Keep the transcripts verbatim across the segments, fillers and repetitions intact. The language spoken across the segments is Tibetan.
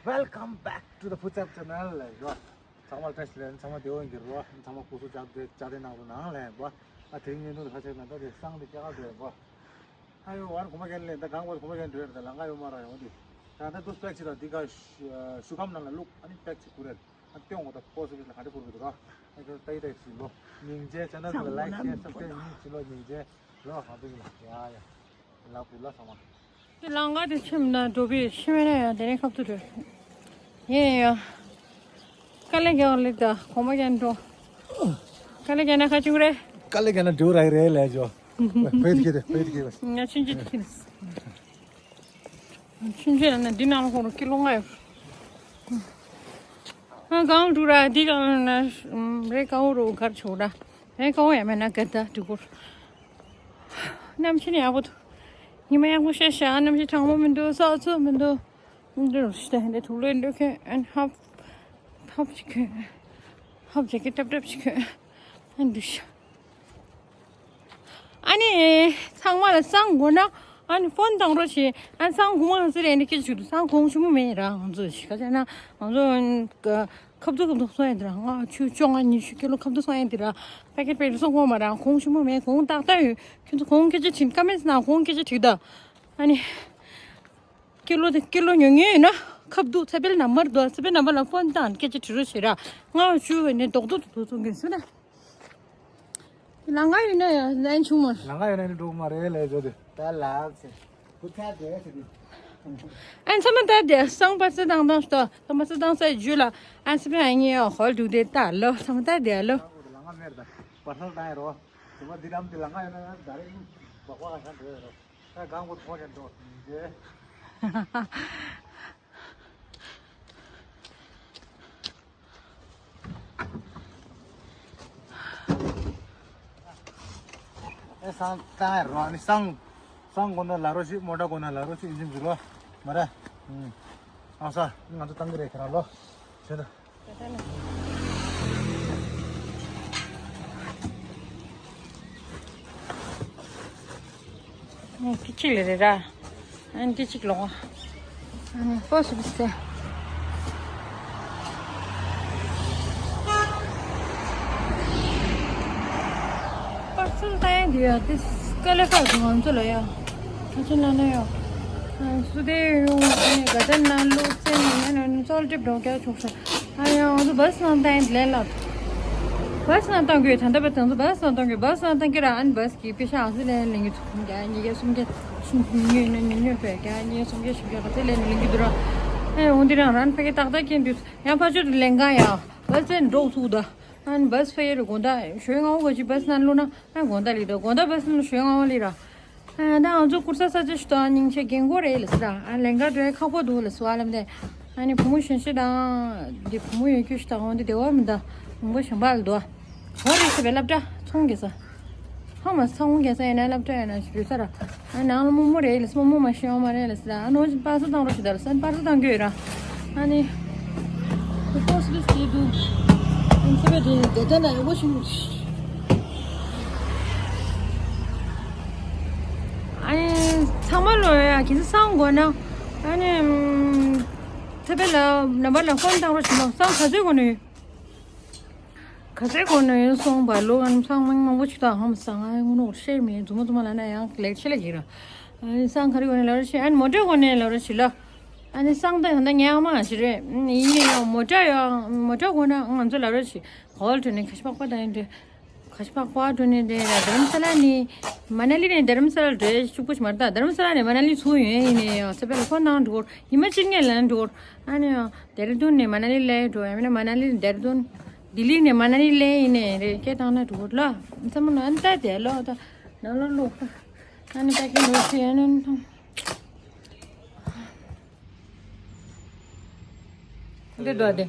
Welcome back to the Food Chap Channel. ལ་ཡོ། ཚང་མ་བཀྲ་ཤིས་བདེ་ལེགས། ཚང་མ་བདེ་པོ་ཡིན་གྱི་རེད་པ། ཚང་མ་སྐུ་གཟུགས་བཅག་བདེ་བཅག་བདེ་གནང་རོགས་གནང་ལ་ཡིན་པ། ཨ་དེ་རིང་ངའི་ནུ་ལ་ཁ་ཆེ་ན་ད་དེ་སང་དེ་སྐྱ་ཀ་བདེ་པ། ཨ་ཡོ་བར་གོམ་པ་གན་ལེན་ད་གང་བར་གོམ་པ་གན་འགྲོ་ཡར་ད་ལང་ཀ་ཡོ་མ་ར་ཡོང་དེ། ད་ད་དུ་སྤེག་ཅི་ད་འདི་ག་ཤུ་ཁམ་ནང་ལ་བླུག་ཨ་ནི་སྤེག་ཅི་ཁུ་རེད། ཨ་སྟོན་འོ་ད་པོ་སི་བིས་ལ་ག་འདྲ་ཁུར་གི་འདུག་ར། ཨ་ཁྱོད་ད་ཡི་ད་ཡི་ཅི་ལོ། སྙིང་རྗེ། ཆ་ནལ་ལ་ལའིག་ཤེར་སབ་སི་ཀ་རེབ་སྙིང་རྗེ་ལོ། སྙིང་རྗེ་ལོ། ཧ་པི་ལ་ཡ་ཡ། ལ་ཀུ་ལ་ས་མ། དེ་ལང་ཀ་དེ་ཆེམ་ན་འགྲོ་བའི་ཤི་མེ་ན་ཡང་དེ་ནས་ཁབ་ཏུ་འགྲོ། ཡེ་ཡ། དཀའ་ལས་རྒྱག་ལེགས་ད་གོང་མ་ཀྱང་འགྲོ། དཀའ་ལས་རྒྱག་ན་ཁ་ཆུང་རེད། དཀའ་ལས་རྒྱག་ན་འགྲོ་ར་རེད་ལས་ཇོ། ཕེད་ཀྱི་དེ་ཕེད་ཀྱི་བ། ང་ཆུང་ཆུང་ཁྱིམ། ཆུང་ཆུང་ན་འདི་ནང་ལ་ཧོ་རུ་ཀི་ལོ་ལྔ་ཡོད། ཨ་གང་འགྲོ་ར་འདི་གང་ན་རེ་ཀ་ཧོ་རུ་གར་ཆོག་ར། རེ་ཀ་ཧོ་ཡ་མེད་ན་གར་ད་འགྲོ་གོ། གནམ་གཤིས་ནི་ཡག་པོ་འདུག་ཉི་མ་ཡག་པོ་ཤར་ཤག་གནམ་གཤིས་གྲང་མོ་མི་འདུག་ས་ཚོད་མི་འདུག་འདི་རུ་ཤི་ད་འདི་དུག་ལོས་འདུག་ཁན་ཨན་ཧབ་ཧབ་ཅིག་ཁན་ཧབ་ཇེ་ཀེ་ཊབ་ཊབ་ཅིག་ཁན་ཨན་འདུག་ཤག་ཨ་ནི་ཚང་མ་ལ་སང་དགོས་ན་ཨ་ནི་ཕོན་བཏང་རོགས་བྱེད། ཨ་ནི་སང་དགོས་མ་ཟེར་ཨ་ནི་སྐད་ཆ་ཞུ་འདུག་སང་གོང་ཞུ་མོ་མེད་ར། ང་ཚོ་ཞིག་ག་ཟེར་ན་ང་ཚོ་ཁབ་ཏུ་ཁབ་ཏུ་སོང་ཡ་འདི་ར། ང་ཆུ་བཅོ་ལྔ་ཉི་ཤུ་ཀི་ལོ་ཁབ་ཏུ་སོང་ཡ་འདི་ར། པེ་ཀེ་ཊི་པེ་ཀེ་ཊི་སོང་གོ་མ་ར། གོང་ཞུ་མོ་མེད། གོང་ཏག་ཏག་ཡོད། ཁྱོད་ཚོ་གོང་སྐད་ཆ་དྲིས་ཀ་མེད་ཟེར་ན་གོང་སྐད་ཆ་དྲིས་ད། ཨ་ནི། ཀི་ལོ་དེ་ཀི་ལོ་ཉུང་ཉུང་ཡིན་ན་ཁབ་འདུག་ཚེ་འཕེལ་ནམ་བར་འདུག་ཚེ་འཕེལ་ནམ་བར་ལ་ཕོན་བཏང་སྐད་ཆ་དྲི་རོགས་བྱེད་ར། ང་ཆུ་བས་ནས་རྡོག་རྡོག་ཏུ་འདུག་སོང་གིན་སོང་ན། ལང་ཀ་ཡིན་ན་ཡང་ལན་ཆུང་མ། ལང་ཀ་ཡིན་ན་ནི་འགྲོ་གི་མ་རེད་ལས་བཟོ་དེ། ད་ལགས་ཟེར། བུ་ཚ་དེ་ཟེར་དེ། ཨན་ཚང་མ་ད་དེ་སང་པ་སེ་དང་དང་ཤོ་ཚང་མ་སེ་དང་སེ་ཇུ་ལ་ཨན་སི་པན་ཨ་ཉི་ཡོ་ཧོལ་འདུག་དེ་ད་ལོ་ཚང་མ་ད་དེ་ལོ། ལང་ཀ་མེར་ད་པར་སལ་ད་ཡ་རོ། ཚང་མ་འདི་ལམ་འདི་ལང་ཀ་ཡོད་ན་ད་རེ་བག་བག་ཁ་འགྲོ་ཡ་རོ། ད་གང་གོ་ཐོག་ཅན་འགྲོ་ཟེར། ཨེ་སང་ཏང་ཡ་རོ་ནི་སང་སང་གོ་ན་ལ་རོ་ཞིག་མོ་ཊ་གོ་ན་ལ་རོ་ཞིག་ཨིན་ཇིན་ཟིག་རོ་མ་ར། ཨང་ས་ང་ཚོ་ཏང་གི་རེད་ཁྱེད་རང་ལོ་ཆེ་ད། ཨ་ནི་སྐད་ཅིག་ལ་རེད་ར། ཨ་ནི་སྐད་ཅིག་ལོག་ཨ་ནི་ཕོ་སི་བིས་ཏེ། པར་སེལ་ལྟ་ཡ་འདི་ཡ་དེ་སྐལ་ལེ་ཁག་གི་ང་ཚོ་ལ་ཡ། ཁ་ཆེ་ན་ན་ཡ། སུ་དེ་ཡོང་ཨ་ནི་ག་དེ་ན་ལོ་ཙེ་ན་ན་ན་ཚོལ་ཏིབ་འགྲོ་རྒྱ་ཆོག་ཤ། ཨ་ཡ་ང་ཚོ་བཱས་ནང་ལྟ་ཡ་འདི་ལེན་ལ། བཱས་ནང་ལྟ་དགོས་ད་ལྟ་བར་དང་ཚོ་བཱས་ནང་ལྟ་དགོས་བཱས་ནང་ལྟ་གི་ར། ཨ་ནི་བཱས་ཀྱི་པེ་ཤ་ཨང་སི་ལེན་ལེན་གི་ཚུགས་རྒྱ་ཉིས་བརྒྱ་སུམ་བརྒྱ་སུམ་ཉོས་ན་ཉོས་ཉོས་པས་རྒྱ་ཉིས་བརྒྱ་སུམ་བརྒྱ་བཞི་བརྒྱ་ག་ཚད་ལེན་ལེན་གི་འདུག་ར། ཨེ་འོ་འདི་རང་རང་ཕ་གི་ཏག་ཏག་ཁྱེར་འདུག་ཡང་ཕ་ཆོས་ལེན་ག་ཡ་བཱས་ལེན་འགྲོ་ཚུགས་ད། ཨ་ནི་བཱས་ཕ་གི་རུ་དགོང་དག་ཞོལ་ངའོ་ག་ཅི་བཱས་ནང་བླུགས་ན་ཨ་དགོང་དག་ལི་ད་དགོང་དག་བཱས་ནང་ཞོལ་ངའོ་ལི་ར། ཨ་ད་ང་ཚོ་ཀུར་ས་ས་ཆ་ཞིག་དང་སྙིང་རྗེ་རྒན་གོག་རེད་ལ་སི་ར། ཨ་ལེན་ག་འགྲོ་ཡ་ཁག་པོ་འདུག་ལ་སི་བ་ལམ་དེ། ཨ་ནི་བུ་མོ་གཞོན་སྐྱེས་དང་འདི་བུ་མོ་ཡོད་རྒྱུ་ཞིག་དང་འོང་དེ་བདེ་བ་མི་འདུག་མང་པོ་གཞན་པ་ལ་འདུག་ཧོ་རེ་ཤི་བའི་སློབ་གྲྭ་ཚོང་རྒྱག་ས། ཧ་མ་ཚོང་རྒྱག་ས་ཡིན་ན་སློབ་གྲྭ་ཡིན་ན་ཞིག་ཡོད་ས་ར། ཨ་ནང་ལ་རྨོ་མོ་རེད་ལ་སི་རྨོ་མོ་མ་ཤེས་ཡོང་མ་རེད་ལ་སི་ར། ཨ་ནོ་པར་སེལ་བཏང་རོགས་ཞིག་ད་ལ་སན་པར་སེལ་བཏང་རྒྱུ་ཡོད་ར། ཨ་ནི། ཁོ་སི་ལི་སི་དུ། ཨ་ནི་ཚེ་བའི་དེ་དེ་ལྟ་ན་ཡོད་པོ་ཞིག་ཨ་ནི་ཚང་མ་ལོ་ཡ་གི་སང་དགོས་ན། ཨ་ནི། ཚེ་བའི་ལ་ནམ་པར་ལ་ཧོན་བཏང་རོགས་ཞིག་ལ་སང་ག་ཚོད་དགོས་ནི། ག་ཚོད་དགོས་ནི་སོང་བ་ལོ་ཨ་ནི་སང་མང་མང་པོ་ཞིག་ད་ཧམ་སང་ཨ་ངོ་ནོར་ཤེས་མེད་རྫུན་མ་རྫུན་མ་ལ་ན་ཡང་ལེགས་ཆེ་ལ་གི་ར། ཨ་ནི་སང་ག་རེ་དགོས་ནི་ལ་རོགས་ཞིག་ཨ་ནི་མོ་ཊ་དགོས་ནི་ལ་རོགས་ཞིག་ལ། ཨ་ནི་སང་ད་ཡང་ད་ཉག་མ་ཞིག་རེད། ཡིན་ནའི་ཡང་མོ་ཊ་ཡང་མོ་ཊ་དགོས་ན་ང་ཚོ་ལ་རོགས་ཞིག་གོལ་ཏུ་ནི་ཁ་ཤས་པག་པ་དང་ཡིན་ཏེ། ཁ་ཤས་པག་པ་འགྲོ་ནས་དེ་ལ་དྷ་རམ་ས་ལ་ནས་མ་ན་ལི་ནས་དྷ་རམ་ས་ལ་འགྲོ་ཡ་ཤུགས་པོ་ཞིག་མ་རེད། ད་དྷ་རམ་ས་ལ་ནས་མ་ན་ལི་ཚུར་ཡོང་ཡ་ཡིན་ནའི་ཡང་ཚེ་བའི་ལ་ཁོ་ནང་འགྲོ་གོ་ཉི་མ་གཅིག་ངས་ལན་འགྲོ་གོ་ཨ་ནི་ཡང་དེ་ར་དུན་ནས་མ་ན་ལི་ལ་འགྲོ་ཡ་མིན་ན་མ་ན་ལི་ནས་དེ་ར་དུན་ལྡི་ལི་ནས་མ་ན་ལི་ལ་ཡིན་ནའི་རེད་སྐད་བཏང་ན་འགྲོ་གོ་ལ་ཚ་མོ་ན་ཨ་ནི་ད་དེ་ལོ་ད་ནང་ལོ་ལོ་ཨ་ནི་པ་ཀིང་ལོ་ཚེ་ཨ་ནི། འདི་འདྲ་དེ།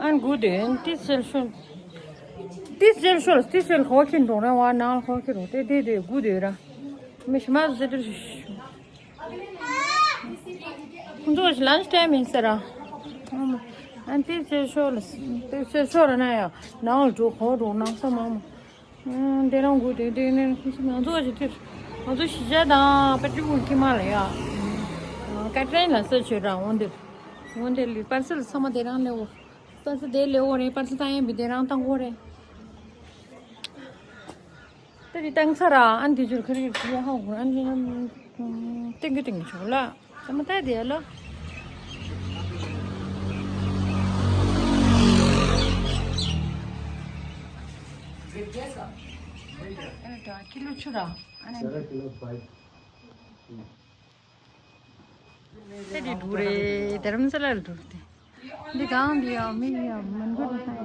ཨན་གུ་དེ་ཏི་སེལ་ཤོལ། ཏི་སེལ་ཤོལ་ཏི་སེལ་ཧོ་ཁྱི་འགྲོ་ར་བ་ནང་ཧོ་ཁྱི་རོ་དེ་དེ་དེ་གུ་དེ་ར། མི་ཤི་མ་ཟེར་དེ། ཁོང་ཚོ་ལན་ཆི་ཊའིམ་ཡིན་ཟེར་ར། ཨན་ཏི་སེལ་ཤོལ་ཏི་སེལ་ཤོལ་ན་ཡ་ནང་ལ་འགྲོ་ཧོ་འགྲོ་ནང་ས་མ་མ། ཨ་འདི་རང་གུ་དེ་དེ་ནས་ང་ཚོ་ཅི་ཐུར་ང་ཚོ་གཞིས་ཆགས་དང་པ་ཏི་གུ་ཁྱི་མ་ལ་ཡ། ཀ་ཏྲེན་ལ་ས་ཆོད་ར་འོང་དེ། འོང་དེ་ལི་པར་སེལ་ཚང་མ་དེ་རང་ལེ་འོ། པར་སེལ་དེ་ལེ་འོ་རེད། པར་སེལ་བཏང་ཡས་མི་དེ་རང་བཏང་གོ་རེད། ད་དེ་བཏང་ཚར་ར། ཨན་དེ་ཚོར་ཁ་རི་ཁ་རི་ཧ་གོ་ཨན་དེ་ན་ཏིང་གི་ཏིང་གི་ཆོག་ལ། ཚང་མ་ད་དེ་ལོ། ཀི་ལོ་ཆུ་ར། ཨན། ད་དེ་འགྲོ་རེད། དྷ་རམ་ས་ལ་ལ་འགྲོ་རེད། འདི་གང་འདི་ཡང་མི་ཡང་མི་འགོ་འདི་ས་ཡང་།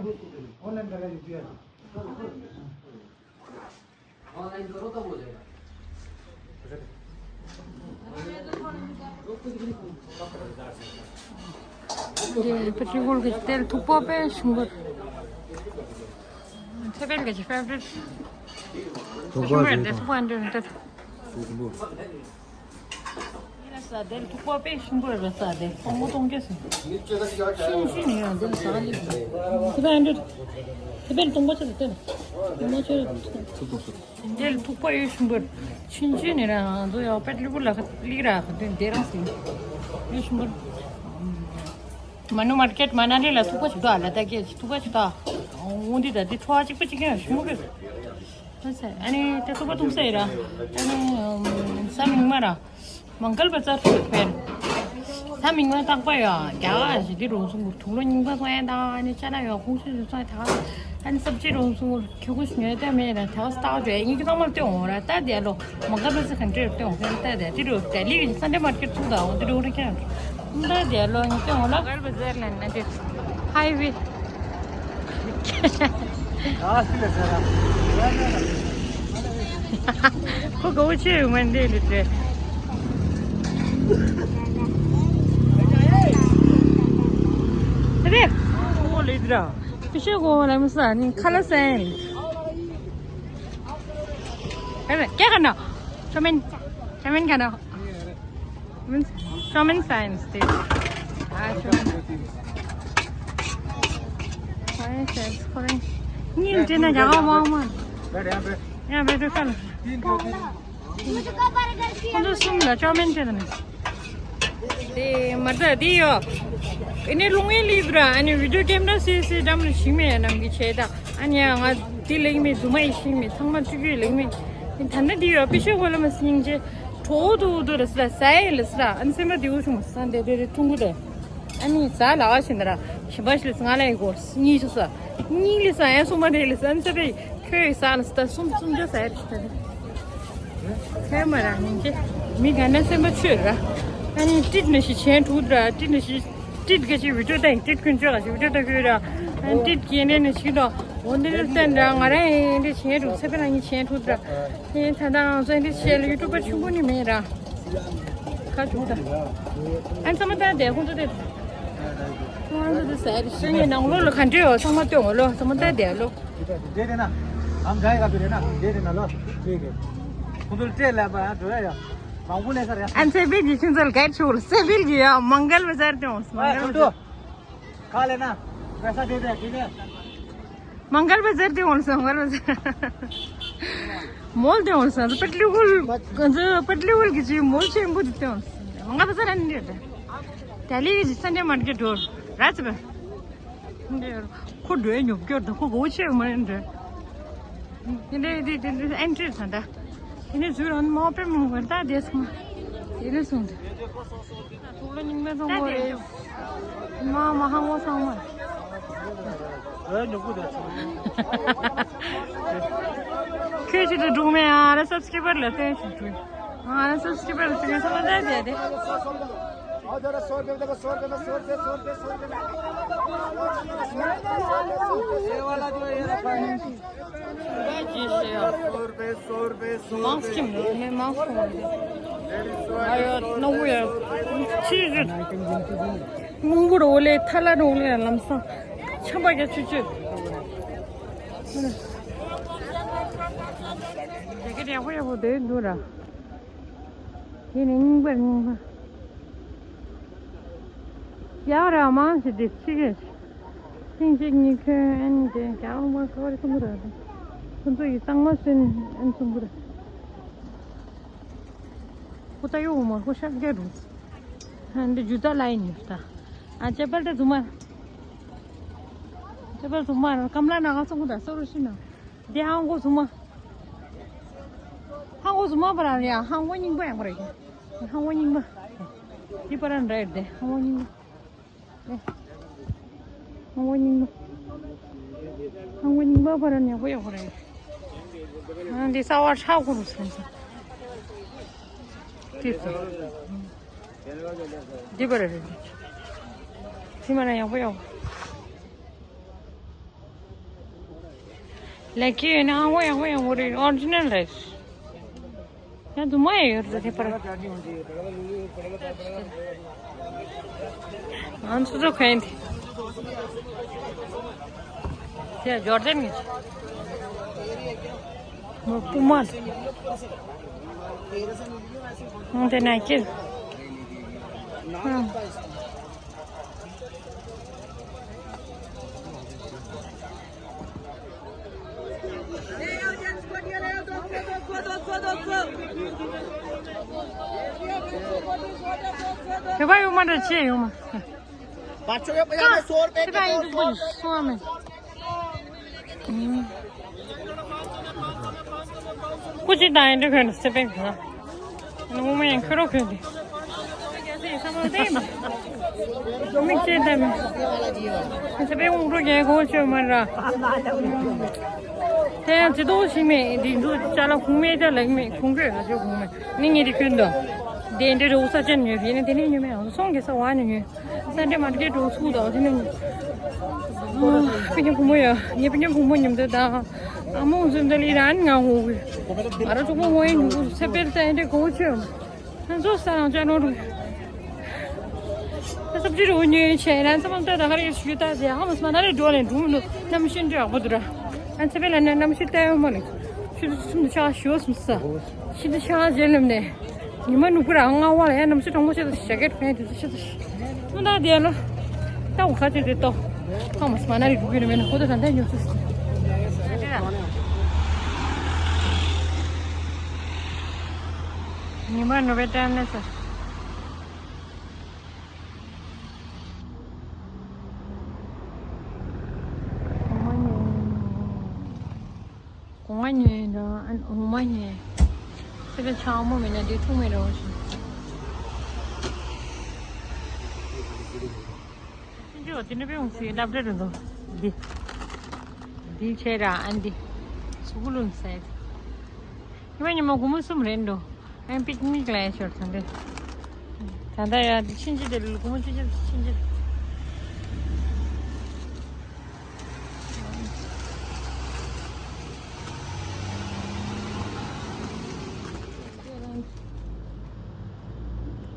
འདི་པེ་ཊི་ཀོལ་གྱི་ཏེལ་མཐུག་པོ་དཔེ་ཞིམ་པོ། ཚེ་འཕེལ་གྱི་ཕེ་ཝ་རིཊ། ཐུག་པ་ཞིམ་པོ་རེད། ཟེར་དང་། ཐུག་པ་འདི་རེད། ཐུག་པ། ཡིན་ལ་ས་དེར་ཐུག་པ་དཔེ་ཞིམ་པོ་རེད། ས་དེ་སྟོང་པ་སྟོང་རྒྱ་སོང་། ཤིན་ཤིན་ཡང་དེར་ཟ་ལི་དེ་བས་འདྲ། དེ་བས་སྟོང་པ་ཆེ་དེ་སྟོང་པ་ཆེ། དེར་ཐུག་པ་ཡོད་ཤིན་པོ། ཆུན་ཆུན་ནི་ར་ང་ཚོ་ཡང་པེ་ཊི་ལི་པུར་ལ་ཁ་ལིག་ར་ཁ་དེ་དེ་རང་སིང་ཡོད་ཤིན་པོ། མ་ནུ་མར་ཀེཊ་མ་ན་ལི་ལ་ཐུག་པ་ཞིག་འདུག་ཨ། ལ་ད་གེ་ཐུག་པ་ཞིག་འདུག་ཨ། འོང་དེ་ད་དེ་ཁྲོ་བ་གཅིག་པ་གཅིག་ཡང་ཤིན་པོ་གི། ཨ་ནི་ད་ཐུག་པ་ཐུག་ས་ཡི་ར། ཨ་ནི་ས་མིག་མ་ར། མང་གལ་བ་ཙར་ཐུག་ཕེར། ས་མིག་མ་བཏགས་པ་ཡ་རྒྱ་ག་ཞི་བདེ་རོང་སུ་མུར་དུག་ལོ་རྙིང་པ་སོང་ཡ་དང་ཨ་ནི་ཅ་ན་ཡ་ཁུངས་སུ་སོང་ཡ་ད། ཨ་ནི་སབ་ཅི་རོང་སུ་མུར་ཁྱུ་གུ་ཉོས་ཏེ་མེད་ན་ད་སྟག་བྱོས་ཡིན་གྱི་ཚང་མར་སྟོན་འོང་ར། ད་དེ་ལོ་མང་གལ་བ་ཙི་གན་ཏྲེར་སྟོན་འོང་ད་དེ་དེ་རུ་ཏེ་ལི་གི་སན་ཌེ་མར་ཀེཊ་ཚུགས་དང་འོང་དེ་རུ་རེ་ཁྱེད་ད་དེ་ལོ་ངས་སྟོན་འོང་ལ། མང་གལ་བ་ཙར་ལ་ན་དེ་ཧའི་ཝེ། ཁོ་དགའ་བོ་ཆེ་ཡོད་མ་འདི་ལི་ཏྲེ། རེད། ཁོ་ལི་ཏྲ། ཕི་ཤེ་གོ་ལ་མི་ས་ནི་ཁ་ལ་སན། རེད། ཀྱ་ག་ན། ཆོ་མིན། ཆོ་མིན་ག་ན། Means, common sense, this. Ah, common. Common sense, common. ཉིན་དེ་ན་ཡག་མང་མང་། ཡང་བེད་ཀ་ལ། ཁོང་ཚོ་གསུམ་ལ་ཅོ་མིན་དེ་ནི། དེ་མ་ད་དེ་ཡོ། ཨེ་ནི་ལུང་ཨེ་ལི་བྲ་ཨ་ནི་བི་ཌིའོ་ཀེམ་ར་སི་སི་འགྲམ་ལ་ཞིག་མེད་ནམ་གི་ཆེ་ད། ཨ་ནི་ང་དེ་ལེགས་མེད་རྫུན་མ་ཡི་ཞིག་མེད་ཚང་མ་ཅི་གི་ལེགས་མེད། ཨེ་ད་ནི་དེ་ཡོ་པི་ཤོ་གོ་ལ་མ་སྙིང་རྗེ། གྲོགས་དུ་དུ་ར་སི་ར་ས་ཡི་ལ་སི་ར་ཨན་སེམས་པ་དེའུ་ཆུང་ས་འདེ་དེ་རེ་ཀྲུང་གུ་དེ། ཨ་ནི་ས་ལ་བ་ཤིན་ད་ར་ཞིམ་པ་ཤི་ལ་སི་ང་ལ་ཡི་གོ་གཉིས་ཤུ་ས། གཉིས་ལི་ས་ཡ་སུ་མ་རེ་ལི་ས་ཨན་ས་རེ་ཁྱོད་ཡི་ས་ལ་སི་ད་སུམ་སུམ་ཅོ་ས་ཡ་རི་ཤི་ད་རེ། ཧེ་མ་ར་ཉིན་གྱི་མི་ག་ན་སེམས་པ་ཆོས་ར། ཨ་ནི་ཏིད་ནི་ཤི་ཆེན་ཐུག་ར་ཏིད་ནི་ཤི། ཏིད་ག་ཅི་བི་ཏུ་ཏ་ཡིན་ཏིད་ཀུན་ཅོ་ག་ཅི་བི་ཏུ་ཏ་ཀུན་ར། ཨ་ནི་ཏིད་ཀྱི་ནེ་ནི་ཤི་དོ། འོ་འདི་ནི་སྟན་ར་ང་ར་ཡིན་འདི་ཆེན་ཐུག་ཚེ་པ་ན་ཉི་ཆེན་ཐུག་ར། ཨེ་ད་ད་ང་ཚོ་འདི་བྱས་ལ་ཡུ་ཊུབ་པ་ཆུང་ཀུ་ནི་མེད་ར། ཁ་བྱུང་ད། ཨན་ཚང་མ་ད་དེ་ཁོང་ཚོ་དེ། ཁོང་ཚོ་དེ་ཟེར་ཤི་ངའི་ནང་ལོགས་ལ་ག་འདྲ་ཡོད་ཚང་མ་སྟོན་འོ་ལོ་ཚང་མ་ད་དེ་ལོ། དེ་དེ་ན། ཨམ་ག་ཡི་ག་པི་རེ་ན་དེ་དེ་ན་ལོ། དེ་གེ། ཁོང་ཚོ་ལ་སྤྲད་ལ་པ་ཡང་འགྲོ་ཡ་ཡ། མང་པོ་ལས་ས་རེད། ཨན་ཚེ་པེ་གི་ཁྱིམ་ཚང་ལ་ག་ཆུག་ལ་སེ་པིལ་གི་ཡ་མང་གལ་བ་ཟེར་ཏེ་འོང་མང་གལ་བ་ཟེར། ཁ་ལེ་ན། པེ་ས་དེ་དེ་དེ་དེ། མང་གལ་བ་ཟེར་ཏེ་འོང་སོང་མང་གལ་བ་ཟེར། མོལ་ཏེ་འོང་སོང་པེ་ལི་ཝུལ། པེ་ལི་ཝུལ་གི་ཅི་མོལ་ཆེན་པོ་དེ་ཏེ་འོང་སོང་མང་གལ་བ་ཟེར་ཨ་ནི་དེ། ད་ལི་གི་ཅི་སན་ཌེ་མར་ཀེཊ་འགྲོ་ར་ཙི་པ། ཁོ་འགྲོའི་ཉོབ་སྐྱོར་དང་ཁོ་གོ་ཆེ་མ་ཡིན་འགྲོ། དེ་འདྲའི་དེ་དེ་འདྲའི་ཨེན་ཊི་རི་ཚ་འདྲ། དེ་ནས་ཟུར་ཧོན་མོ་པེ་མོ་བར་ད་དེ་སོང་། དེ་ནས་སོང་དེ། ཐུགས་ལ་སྙིང་པོ་སོང་བ་རེད། མ་མ་ཧང་བོ་སོང་མ། ཁྱོད་ཅི་དུ་འགྲོ་མེད་ཨ་ར་སབ་སི་ཀི་རའི་བར་ལ་བསྟན་ཞིག་འགྲོ། ཨ་ར་སབ་སི་ཀི་རའི་བར་ལ་བསྟན་སོང་ལ་ད་དེ་དེ། རླུང་བུ་རོ་ལེ་ཐ་ལ་རོ་ལེ་ལམ་སང་ཆམ་པ་རྒྱ་ཆུ་ཆུ། རྒྱ་སྐད་ཡག་པོ་ཡག་པོ་དེ་འདུག་ར། དེ་ནི་རྙིང་པ་རྙིང་པ། ཡག་ར་མང་ཞིག་དེ་ཕྱི་གེ། ཐེངས་གཅིག་གཉིས་ཁྱོན་ཨན་དེ་རྒྱ་མང་ཁ་བ་རེ་གསུང་གི་ར། ཁོ་ཚོ་ཡི་གཙང་མ་སོན་ཨན་གསུང་གི་ར། ཁོ་ད་ཡོག་མ་ཁོ་ཤ་རྒྱ་རུ། འདི་ཇུ་ཏ་ལ་ཡིན་ད། ཨ་ཅེ་པལ་ཏ་ཟུ་མ། ཅེ་པལ་ཟུ་མ་ཀམ་ལ་ན་ག་སོང་གུ་ད་སོ་རུ་ཤི་ན། འདི་ཧང་གོ་ཟུ་མ། ཧང་གོ་ཟུ་མ་པ་ར་ཡ་ཧང་གོ་རྙིང་པ་ཡང་པ་ར་ཡ། ཧང་གོ་རྙིང་པ། འདི་པ་ར་འདྲ་ཡོད་དེ་ཧང་གོ་རྙིང་པ། ཧང་གོ་རྙིང་པ། ཧང་གོ་རྙིང་པ་པ་ར་ཡག་པོ་ཡག་པོ་ར་ཡ། ཨ་འདི་ས་བ་ཧྲ་གོ་རུ་སོང་སོང་། དེ་སོང་། འདི་པར་རེད། ཕྱི་མ་ན་ཡག་པོ་ཡོང་། ལེགས་ཀྱི་ཡོད་ན་ཨང་པོ་ཡག་པོ་ཡོང་གི་རེད། ཨོ་རི་ཇི་ནལ་རེད། ཡང་དུ་མ་ཡང་ཡོད་རེད་དེ་པར། ང་ཚོ་ཚོ་གན་དེ། དེ་ཇོར་ཌན་གྱི། མོ་སྤུ་མ། ང་དེ་ན་ཁྱེར། ཨང་། དེ་བ་ཡོང་མ་འདྲ་ཆེ་ཡོང་མ། बच्चों के पजामे सौ रुपए के, दो सौ रुपए। སྐུ་མཁྱེན་དང་ཨེ་འདྲ་ཁོན་སེ་པེན་ག་ནུ་མ་ཡང་ཁྱོད་རོགས་ཁྱོད་དེ། མིག་ཅེ་དེ་མེད། སེ་པེན་དབུགས་རོ་རྒྱལ་གོ་ཆོད་མ་ར། དེ་ཡང་ཇི་ལྟོ་ཞིག་མེད་འདི་འདུག་ཅ་ལག་ཁུང་མེད་ཅ་ལག་མེད་ཁུང་ཁྱོད་ང་ཆོས་ཁུང་མེད་ནི་ངེད་དེ་ཁྱོད་འདུག་དེ་འདྲ་རོ་ས་ཅན་ཉོས་ཡིན་ན་དེ་ནས་ཉོས་མེད་སོང་གེ་ས་བ་ནས་ཉོས། སན་ཌེ་མར་ཀེཊ་འགྲོ་ཚུགས་དང་དེ་ནས་ཨ་པི་ཉམ་བུ་མོ་ཡ་ངའི་པི་ཉམ་བུ་མོ་མཉམ་དུ་དང་ཨ་མོ་འཛུམ་དང་ལི་རན་ང་ཧོ་གི་ཨ་ར་ཙོག་མོ་མོ་ཡིན་འགྲོ་ཚེ་པེར་ཏན་ཏེ་གོ་ཆོད་ང་ཚོ་ས་རང་ཅ་ནོ་རུ་ཨ་སབ་ཅི་རུ་ཉོས་ཆེ་རན་ཚ་མམ་ཏ་ད་ཧ་རི་ཤུ་ཏ་ཟེ་ཧ་མ་སི་མ་ན་རི་འགྲོ་ལེན་འགྲོ་མི་འདུག་གནམ་གཤིས་འདྲ་ཡག་པོ་འདུག་ར། ཨ་ཚེ་པེར་ལ་ནི་གནམ་གཤིས་ཏ་ཡོ་མ་ནི་ཤུ་ཏུ་སུམ་དུ་ཆ་ཞོ་སུམ་ས་ཤི་དུ་ཆ་ཇེ་ལམ་ནས། ཉི་མ་ནུབ་ར་ལྔ་བ་ལ་ཡང་གནམ་གཤིས་གྲང་མོ་ཆེ་ཏོ་ཞག་གེར་ཕན་དུ་ཆེ་ཏོ་ཤི། ཐུན་ད་དེ་ལོ། ད་འུ་ཁ་ཆེ་དེ་ཏོ། ཁ་མོ་སྨ་ན་རི་དུ་གི་རི་མེ་ན་ཁོ་ད་ད་ད་ཉོ་སི། ཉི་མ་ནུབ་པའི་ཏན་ནེ་ས། གོང་མ་ཉོས་ཡིན་ད་ཨ་ནི་འོ་མ་ཉོས། དེ་ལ་ཆང་མོ་མེད་ན་དེ་འཐུང་མེད་རེད་བ་ཞིག་ཅི་འདྲ་བ་དེ་འདྲ་པའི་འོང་སི་སླེབས་རེད་འདུག་འདི། འདི་བྱས་ར་ཨ་འདི། སུ་གུ་ལུན་སའི། ཉི་མ་ཉི་མ་སྒོར་མོ་གསུམ་རེད་འདུག་ཨ་པིག་ནིག་ལ་ཡ་ཤོར་ད་འདི། ད་ལྟ་ཡ་འདི་ཕྱིན་ཅི་དེ་ལུ་སྒོར་མོ་བཅུ་ཆ་ཕྱིན་ཅི།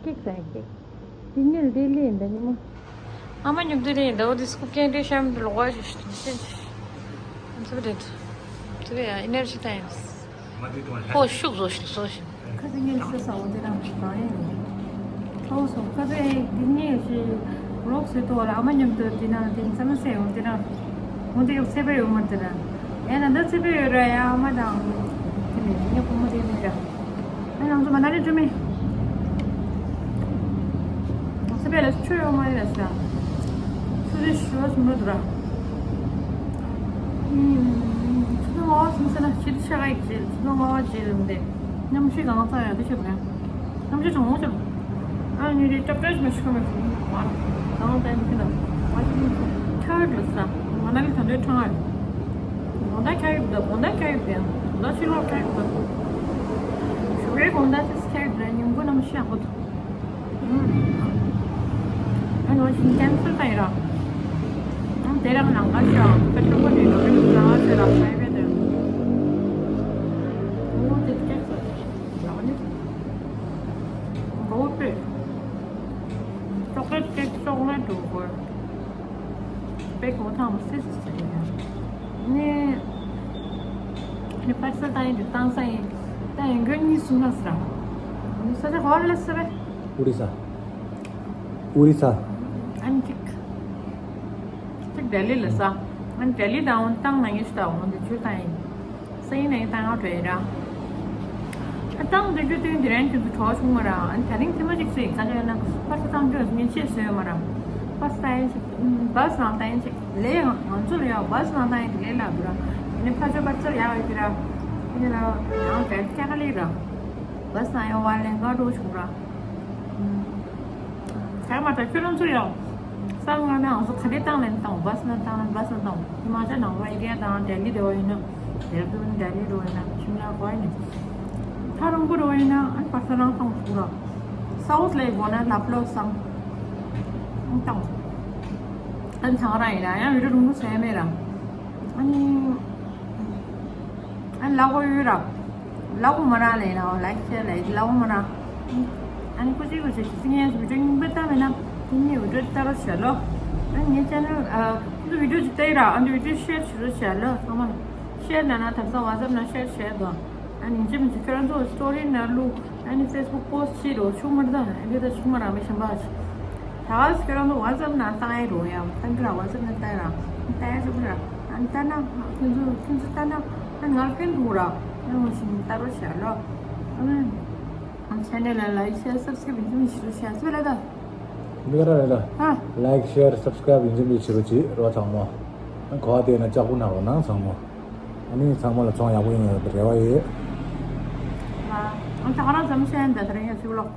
ཀིག་ཟེར་ཀིག་འདི་ཉིད་འདི་ལས་འདི་ཉིད་མོ། ཨ་མ་ཉུག་འདི་ལས་འདི་འོ་འདི་སྐུ་སྐྱེ་འདྲེ་ཤམ་འདི་ལོག་པ་ཞིག་ཞིག་འདི་ཤེས་ཀྱི། འདི་འདི་འདི་ཡ་ཨི་ནར་ཇི་ཏའིམ་སི། ཁོ་ཤུགས་བཟོ་ཞིག་བཟོ་ཞིག་ཁ་ཚིག་ངས་ཤེས་ས་འོ་དེ་རང་གང་ཡིན། ཁོ་སོང་ཁ་ཚིག་འདི་ངས་ཤེས་རོགས་ཟེར་ཏོ་ལ་ཨ་མ་མཉམ་དུ་དེ་ན་དེ་ཚ་མ་སེ་འོ་དེ་རང་འོ་དེ་ཡོད་ཚེ་པ་ཡོད་མ་དེ་རང་ཡ་ན་ད་ཚེ་པ་ཡོད་ར་ཡ་ཨ་མ་དང་དེ་ནས་ངས་ཁོ་མོ་དེ་ནས་ར་ཨ་ནང་ཚོ་མ་ན་རེ་ཁྲོ་མེ་ཚེ་པ་ལ་ཆོས་ཡོད་མ་རེད་ལ་ས་ཆུ་དེ་ཤུ་བ་སུ་མ་དུ་ར་ཆུ་དང་ང་བ་སུ་མ་ས་ན་ཆེ་དུ་ཆ་ག་ཡིག་ཆེ་ཆུ་དང་ང་བ་ཆེ་རུ་མ་དེ། གནམ་གཤིས་གང་ཚང་ཡང་འདི་ཤེས་པ་ཡང་། གནམ་གཤིས་གྲང་མོ་ཆེ། ཨ་ནི་རེ་ཀྲབ་ཀྲབ་མི་ཤེས་མེད་ཁུ་མ་ར། གང་ལྟ་ཡིན་ཁྱི་ན། ང་ཆུ་ཁྱ་ཡིབ་ལ་ས། ང་ན་ལི་ཐང་འདྲེ་ཁྲང་ཨ། གོང་ད་ཁྱ་ཡིབ་ད་གོང་ད་ཁྱ་ཡིབ་དེ་ཡང་གོང་ད་ཕྱི་ལོག་ཁྱ་ཡིབ་ད། ཞོགས་རེ་གོང་ད་ཏིས་ཁྱ་ཡིབ་ད་ཉིན་གུང་གནམ་གཤིས་ཡག་པོ་འདུག་ཨ་ནི་ང་ཞིང་ཁན་སལ་བཏང་ཡིན་ར། ཨ་དེ་རང་ནང་ཁ་ཤོག་ཁ་ཤོག་པ་ནས་ནང་ཁ་ཤོག་ནང་ཁ་ཤོག་ར་ཁ་ཡིབ་དེ། ཨ་ནི་དེ་སྐྱེས་སོ། ལ་བ་ནི། གོ་བོ་པེ། ཅོག་ལེ་ཊི་ཀེག་ཅོག་ལེ་ཊི་འགྲོ་དགོས། པེ་གོ་ཐང་མ་སིས་ཟེར་ཡ། ནི། ནི་པར་སེལ་བཏང་ཡིན་དུ་བཏང་ས་ཡིན། བཏང་ཡིན་གོ་གཉིས་གསུམ་ལ་ཟེར། ནི་ས་ཆ་གོ་ལ་ཟེར་བས། ཨོ་རི་ས། ཨོ་རི་ས། ཨན་ཅིག་ཅིག་ལྡི་ལི་ལ་ས། ཨན་ལྡི་ལི་དང་བཏང་ན་ངེས་ཤུ་དང་འོང་དུ་ཆུ་བཏང་ཡིན། སེང་ནས་ཏང་ཨ་བྲེ་ར། བཏང་འདི་རྒྱུ་དོན་འདི་རན་ཁྱོད་ཚོ་གྲོགས་བྱུང་མ་ར། ཨ་ནི་ད་རིང་ཐེངས་མ་གཅིག་ཚོས་ག་ཚོད་ཡོད་ན་པར་ས་བཏང་རྒྱུ་ངས་ཆེད་བཟོས་ཡོད་མ་ར། པར་ས་ཡན་ཆེད་བ་སི་ནང་ལྟ་ཡན་ཆེད་ལས་ང་ང་ཚོ་ལ་ཡང་བ་སི་ནང་ལྟ་ཡན་དེ་ལས་ལ་འདུག་ར། ཨ་ནི་ཕ་ཆོས་པར་ཚར་ཡག་ཡོད་ཀྱི་ར། ཨ་ནི་ལ་ཡང་བྲལ་སྐྱ་ཀ་ལེགས་ར། བ་སི་ནང་ཡང་བ་ལེན་ག་འགྲོ་བྱུང་ར། ཚང་མ་ད་ཁྱོད་རང་ཚོ་ཡང་བསམ་ང་ན་ང་ཚོ་ག་རེ་བཏང་ལེན་བཏང་བ་སི་ན་བཏང་ལེན་བ་སི་ན་བཏང་ཧི་མ་ཅལ་ནང་ལོ་ཨེ་རི་ཡ་དང་ལྡི་ལི་དེ་བ་ཡིན་ན་ལྡེ་ར་ལྡུན་ལྡི་ལི་དེ་བ་ཡིན་ན་ཤིམ་ལ་ག་བ་ཡིན་ན་ཐག་རིང་པོ་དེ་བ་ཡིན་ན་ཨ་ནི་བ་སི་ན་བཏང་ཐུག་ར། སའུ་ཐི་ལ་ཡི་གོ་ན་ལབ་ལོ་སང་བཏང་ཨ་ནི་ཚང་རང་ཡིན་ན་ཡང་བི་ཌིའོ་རིང་པོ་བཟོ་ཡ་མེད་ར། ཨ་ནི། ཨ་ལ་གོ་ཡོད་ར། ལ་གོ་མ་ར་ལས་ན་ལའིག་ཤེར་ལས་ལ་གོ་མ་ར། ཨ་ནི་ཀུ་ཅི་ཀུ་ཅི་ཁྱི་སི་ངས་བི་ཌིའོ་རྙིང་པ་བཏང་མེད་ན་དེ་ནི་བི་ཌིའོ་ལྟ་རོགས་བྱ་ལོ། ཨ་ངའི་ཅེ་ནལ་ཨ་ཁྱི་སི་བི་ཌིའོ་ཅིག་ལྟ་ཡི་ར། ཨ་འདི་བི་ཌིའོ་ཤེར་བྱེད་རོགས་བྱ་ལོ་ཚང་མ་ལ། ཤེར་ན་ན་དམ་སང་ཝ་ཙབ་ན་ཤེར་བྱས་དོ། ཨ་ནི་ཅི་མི་ཅི་ཁྱོད་རང་ཚོ་སི་ཊོ་རི་ན་ལུ། ཨ་ནི་ཕེ་སི་བུག་པོ་སི་ཊི་བྱེད་རོགས་ཆུང་མར་དང་ཨ་འདི་ད་ཆུང་མ་རང་མི་ཤམ་པ་ཆུ། ད་ཁྱོད་རང་ཚོ་ཝ་ཙབ་ནང་བཏང་ཡ་རོ་ཡ། བཏང་གི་ར་ཝ་ཙབ་ནང་བཏང་ཡ་ར། བཏང་ཡ་ཆུང་ར། ཨ་ནི་ལྟ་ན་ཁྱོད་ཚོ་ཁྱོད་ཚོ་ལྟ་ན་ཨ་ནི་ང་ལ་ཕན་ཐོགས་ར། ཨ་ནི་ང་ཞིག་ལྟ་རོགས་བྱ་ལོ། ཨ་ནི་ཨ་ནི་ཆེ་ནལ་ལ་ལའིག་ཤེར་སབ་སི་ཀ་རབ་ཡིན་ཚུལ་མི་ཤེས་རོགས་བྱ་སུ་ལ་ད། འདི་ག་ར་རེད་ད། ཨ། ལའིག་ཤེར་སབ་སི་ཀ་རབ་ཡིན་ཚུལ་མི་ཤེས་རོགས་བྱེད་རོགས་ཚང་མ། ཨ་གོ་བ་དེ་ན་ལྕགས་པོ་ནག་རོ་ནང་ཚང་མ། ཨ་ནི་ཚང་མ་ལ་ཚོང་ཡག་པོ་ཡོང་ཡོད་པའི་རེ་བ་ཡོད། ཨ་ད་ག་རང་ཙམ་བཤད་ཡིན་ད་དེ་རིང་ཡ་ཚིག་ལོག